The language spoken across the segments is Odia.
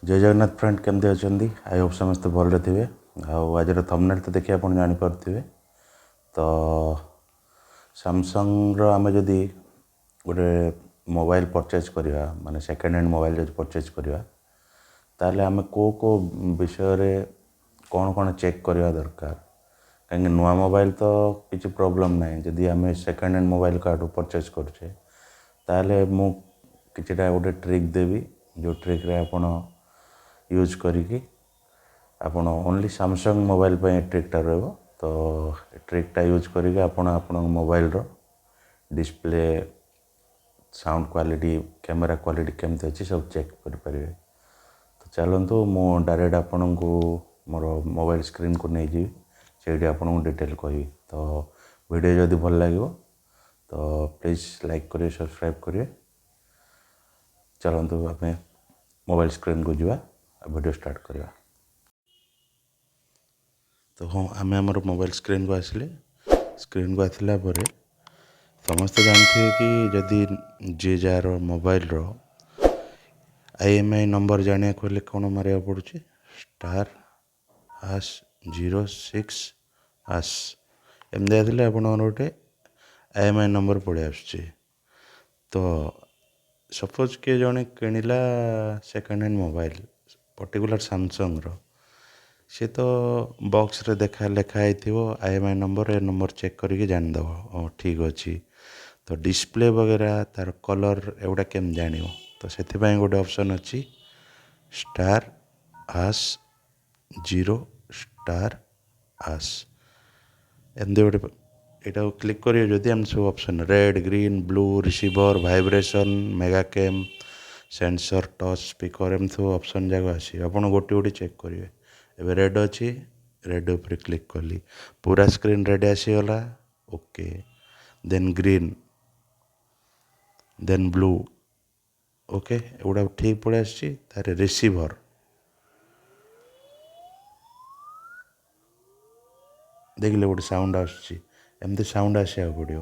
ଜୟ ଜଗନ୍ନାଥ ଫ୍ରେଣ୍ଡ, କେମିତି ଅଛନ୍ତି? I Hope ସମସ୍ତେ ଭଲରେ ଥିବେ। ଆଉ ଆଜିର ଥମ୍ବନେଲ୍ ତ ଦେଖି ଆପଣ ଜାଣିପାରୁଥିବେ। ତ ସାମସଙ୍ଗର ଆମେ ଯଦି ଗୋଟେ ମୋବାଇଲ ପରଚେଜ୍ କରିବା, ମାନେ ସେକେଣ୍ଡ ହ୍ୟାଣ୍ଡ ମୋବାଇଲ ଯଦି ପରଚେଜ୍ କରିବା, ତାହେଲେ ଆମେ କେଉଁ କେଉଁ ବିଷୟରେ କ'ଣ କ'ଣ ଚେକ୍ କରିବା ଦରକାର? କାହିଁକି ନୂଆ ମୋବାଇଲ ତ କିଛି ପ୍ରୋବ୍ଲେମ୍ ନାହିଁ। ଯଦି ଆମେ ସେକେଣ୍ଡ ହ୍ୟାଣ୍ଡ ମୋବାଇଲ କାହାଠୁ ପରଚେଜ୍ କରୁଛେ, ତାହେଲେ ମୁଁ କିଛିଟା ଗୋଟେ ଟ୍ରିକ୍ ଦେବି, ଯେଉଁ ଟ୍ରିକ୍ରେ ଆପଣ ୟୁଜ୍ କରିକି ଆପଣ ଓନ୍ଲି ସାମସଙ୍ଗ ମୋବାଇଲ ପାଇଁ ଏ ଟ୍ରିକ୍ଟା ରହିବ। ତ ଏ ଟ୍ରିକ୍ଟା ୟୁଜ୍ କରିକି ଆପଣ ଆପଣଙ୍କ ମୋବାଇଲର display, sound quality, camera quality କେମିତି ଅଛି ସବୁ ଚେକ୍ କରିପାରିବେ। ତ ଚାଲନ୍ତୁ, ମୁଁ ଡାଇରେକ୍ଟ ଆପଣଙ୍କୁ ମୋର ମୋବାଇଲ ସ୍କ୍ରିନ୍କୁ ନେଇଯିବି, ସେଇଠି ଆପଣଙ୍କୁ ଡିଟେଲ୍ କହିବି। ତ ଭିଡ଼ିଓ ଯଦି ଭଲ ଲାଗିବ ତ ପ୍ଲିଜ୍ ଲାଇକ୍ କରିବେ, ସବସ୍କ୍ରାଇବ୍ କରିବେ। ଚାଲନ୍ତୁ, ଆମେ ମୋବାଇଲ ସ୍କ୍ରିନ୍କୁ ଯିବା ଆଉ ଭିଡ଼ିଓ ଷ୍ଟାର୍ଟ କରିବା। ତ ହଁ, ଆମେ ଆମର ମୋବାଇଲ ସ୍କ୍ରିନ୍କୁ ଆସିଲେ। ସ୍କ୍ରିନ୍କୁ ଆସିଲା ପରେ ସମସ୍ତେ ଜାଣିଥିବେ କି ଯଦି ଯିଏ ଯାହାର ମୋବାଇଲର ଆଇଏମ୍ଇଆଇ ନମ୍ବର ଜାଣିବାକୁ ହେଲେ କ'ଣ ମାରିବାକୁ ପଡ଼ୁଛି? *#06# ଏମିତି ଆସିଲେ ଆପଣଙ୍କର ଗୋଟେ ଆଇଏମ୍ଇଆଇ ନମ୍ବର ପଳେଇ ଆସୁଛି। ତ ସପୋଜ୍ କିଏ ଜଣେ କିଣିଲା ସେକେଣ୍ଡ ହ୍ୟାଣ୍ଡ ମୋବାଇଲ, ପର୍ଟିକୁଲାର ସାମସଙ୍ଗର, ସେ ତ ବକ୍ସରେ ଲେଖା ହେଇଥିବ IMEI number, a number check କରିକି ଜାଣିଦେବ, ହଁ ଠିକ୍ ଅଛି। ତ ଡିସପ୍ଲେ ବଗେରା, ତା'ର କଲର୍ ଏଗୁଡ଼ା କେମିତି ଜାଣିବ? ତ ସେଥିପାଇଁ ଗୋଟେ ଅପସନ୍ ଅଛି, *#0*# ଏମିତି ଗୋଟେ। ଏଇଟାକୁ କ୍ଲିକ୍ କରିବେ ଯଦି, ଆମେ ସବୁ option red, green, blue, receiver, vibration, mega cam, sensor, touch, speaker, ଏମିତି ସବୁ ଅପସନ୍ ଯାକ ଆସିବ। ଆପଣ ଗୋଟି ଗୋଟି ଚେକ୍ କରିବେ। ଏବେ ରେଡ଼୍ ଅଛି, ରେଡ଼୍ ଉପରେ କ୍ଲିକ୍ କଲି, ପୁରା ସ୍କ୍ରିନ୍ ରେଡ଼୍ ଆସିଗଲା। ଓକେ, ଦେନ୍ ଗ୍ରୀନ୍, ଦେନ୍ ବ୍ଲୁ। ଓକେ, ଏଗୁଡ଼ା ଠିକ୍ ପଳେଇ ଆସିଛି। ତାରେ ରିସିଭର୍ ଦେଖିଲେ ଗୋଟେ ସାଉଣ୍ଡ ଆସୁଛି, ଏମିତି ସାଉଣ୍ଡ ଆସିବାକୁ ପଡ଼ିବ।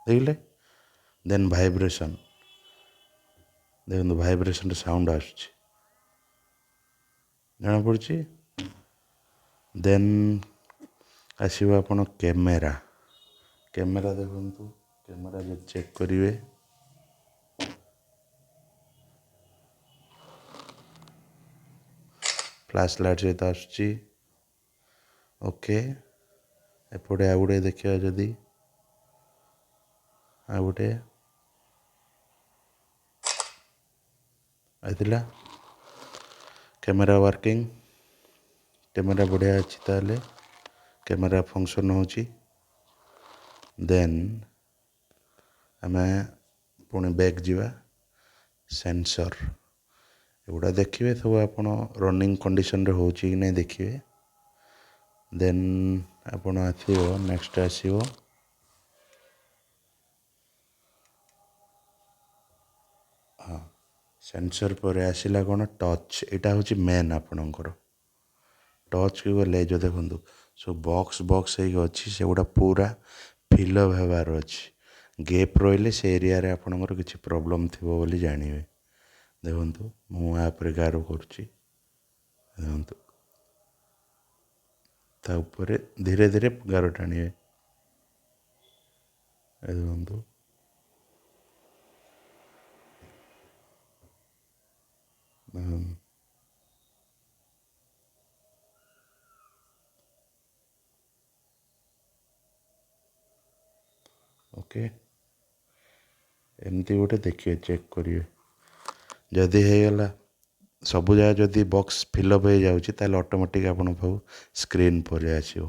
ଦେଖିଲେ? ଦେନ୍ ଭାଇବ୍ରେସନ୍ ଦେଖନ୍ତୁ, ଭାଇବ୍ରେସନ୍ର ସାଉଣ୍ଡ ଆସୁଛି, ଜଣାପଡ଼ୁଛି। ଦେନ୍ ଆସିବ ଆପଣ କ୍ୟାମେରା। କ୍ୟାମେରା ଦେଖନ୍ତୁ, କ୍ୟାମେରା ଯଦି ଚେକ୍ କରିବେ, ଫ୍ଲାସ୍ ଲାଇଟ୍ ସହିତ ଆସୁଛି। ଓକେ, ଏପଟେ ଆଉ ଗୋଟେ ଦେଖିବା ଯଦି, ଆଉ ଗୋଟେ ଆସିଲା। କ୍ୟାମେରା ୱାର୍କିଂ, କ୍ୟାମେରା ବଢ଼ିଆ ଅଛି। ତାହେଲେ କ୍ୟାମେରା ଫଙ୍କସନ୍ ହେଉଛି। ଦେନ୍ ଆମେ ପୁଣି ବ୍ୟାକ୍ ଯିବା। ସେନ୍ସର୍ ଏଗୁଡ଼ା ଦେଖିବେ ସବୁ, ଆପଣ ରନିଂ କଣ୍ଡିସନରେ ହେଉଛି କି ନାହିଁ ଦେଖିବେ। ଦେନ୍ ଆପଣ ଆସିବ, ନେକ୍ସଟ ଆସିବ, ହଁ, ସେନ୍ସର୍ ପରେ ଆସିଲା କ'ଣ? ଟଚ୍। ଏଇଟା ହେଉଛି ମେନ୍ ଆପଣଙ୍କର। ଟଚ୍କୁ ଗଲେ ଯେଉଁ ଦେଖନ୍ତୁ ସବୁ ବକ୍ସ ବକ୍ସ ହେଇକି ଅଛି, ସେଗୁଡ଼ା ପୁରା ଫିଲ୍ଅପ୍ ହେବାର ଅଛି। ଗେପ୍ ରହିଲେ ସେ ଏରିଆରେ ଆପଣଙ୍କର କିଛି ପ୍ରୋବ୍ଲେମ୍ ଥିବ ବୋଲି ଜାଣିବେ। ଦେଖନ୍ତୁ, ମୁଁ ଆପ୍ରେ ଗାର କରୁଛି, ଦେଖନ୍ତୁ, ତା ଉପରେ ଧୀରେ ଧୀରେ ଗାର ଟାଣିବେ। ଏ ଦେଖନ୍ତୁ, ଦେଖନ୍ତୁ। ଓକେ, ଏମିତି ଗୋଟେ ଦେଖିବେ, ଚେକ୍ କରିବେ। ଯଦି ହେଇଗଲା ସବୁ ଜାଗା, ଯଦି ବକ୍ସ ଫିଲ୍ଅପ୍ ହେଇଯାଉଛି, ତାହେଲେ ଅଟୋମେଟିକ୍ ଆପଣଙ୍କ ପାଖକୁ ସ୍କ୍ରିନ୍ ପଳେଇ ଆସିବ।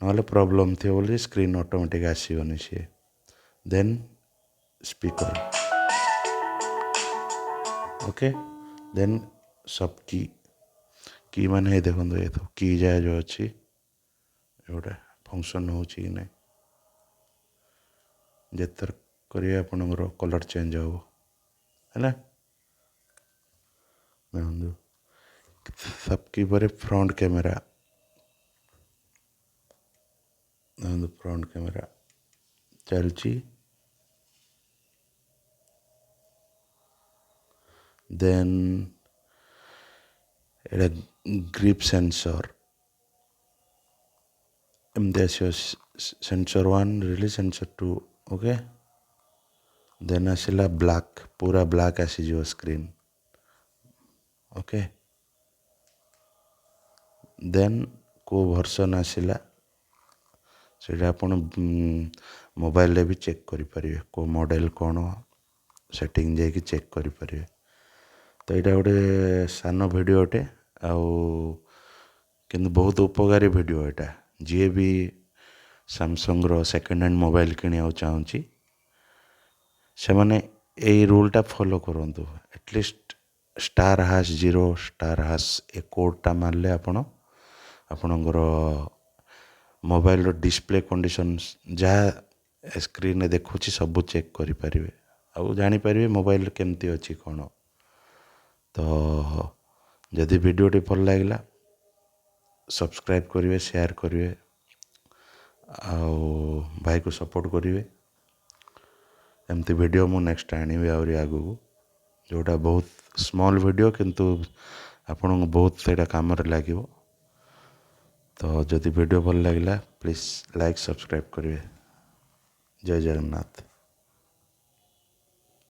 ନହେଲେ ପ୍ରୋବ୍ଲେମ୍ ଥିବ ବୋଲି ସ୍କ୍ରିନ୍ ଅଟୋମେଟିକ୍ ଆସିବନି ସିଏ। ଦେନ୍ ସ୍ପିକର, ଓକେ, ଦେନ୍ ସବ୍ କି। କି ମାନେ ଏ ଦେଖନ୍ତୁ, ଏ କି ଯାହା ଯେଉଁ ଅଛି, ଏଗୁଡ଼ା ଫଙ୍କସନ୍ ହେଉଛି କି ନାହିଁ। ଯେତେଥର କରିବେ, ଆପଣଙ୍କର କଲର୍ ଚେଞ୍ଜ ହେବ। ହେଲା, ଦେଖନ୍ତୁ, ସବ୍ କି ପରେ ଫ୍ରଣ୍ଟ କ୍ୟାମେରା ଦେଖନ୍ତୁ। ଫ୍ରଣ୍ଟ କ୍ୟାମେରା ଚାଲିଛି। ଦେନ୍ ଏଇଟା ଗ୍ରିପ୍ ସେନ୍ସର୍ ଏମିତି ଆସିବ, sensor 1 release, sensor 2। Okay, ଦେନ୍ ଆସିଲା ବ୍ଲାକ୍, ପୁରା ବ୍ଲାକ୍ ଆସିଯିବ ସ୍କ୍ରିନ୍। ଓକେ, ଦେନ୍ କେଉଁ ଭର୍ସନ୍ ଆସିଲା, ସେଇଟା ଆପଣ ମୋବାଇଲରେ ବି ଚେକ୍ କରିପାରିବେ। କେଉଁ ମଡ଼େଲ୍ କ'ଣ, ସେଟିଂ ଯାଇକି ଚେକ୍ କରିପାରିବେ। ତ ଏଇଟା ଗୋଟେ ସାନ ଭିଡ଼ିଓଟେ ଆଉ କିନ୍ତୁ ବହୁତ ଉପକାରୀ ଭିଡ଼ିଓ ଏଇଟା। ଯିଏ ବି ସାମସଙ୍ଗର ସେକେଣ୍ଡ ହ୍ୟାଣ୍ଡ ମୋବାଇଲ କିଣିବାକୁ ଚାହୁଁଛି, ସେମାନେ ଏଇ ରୁଲ୍ଟା ଫଲୋ କରନ୍ତୁ। At least *#0*# ଏ କୋଡ଼୍ଟା ମାରିଲେ ଆପଣ ଆପଣଙ୍କର ମୋବାଇଲର ଡିସପ୍ଲେ କଣ୍ଡିସନ୍ ଯାହା ସ୍କ୍ରିନ୍ରେ ଦେଖୁଛି, ସବୁ ଚେକ୍ କରିପାରିବେ ଆଉ ଜାଣିପାରିବେ ମୋବାଇଲ କେମିତି ଅଛି କ'ଣ। ତ ଯଦି ଭିଡ଼ିଓଟି ଭଲ ଲାଗିଲା, ସବସ୍କ୍ରାଇବ୍ କରିବେ, ସେୟାର କରିବେ ଆଉ ଭାଇକୁ ସପୋର୍ଟ କରିବେ। ଏମିତି ଭିଡ଼ିଓ ମୁଁ ନେକ୍ସଟ ଆଣିବି ଆହୁରି ଆଗକୁ, ଯେଉଁଟା ବହୁତ ସ୍ମଲ୍ ଭିଡ଼ିଓ କିନ୍ତୁ ଆପଣଙ୍କୁ ବହୁତ ସେଇଟା କାମରେ ଲାଗିବ। ତ ଯଦି ଭିଡ଼ିଓ ଭଲ ଲାଗିଲା, ପ୍ଲିଜ୍ ଲାଇକ୍, ସବସ୍କ୍ରାଇବ୍ କରିବେ। ଜୟ ଜଗନ୍ନାଥ।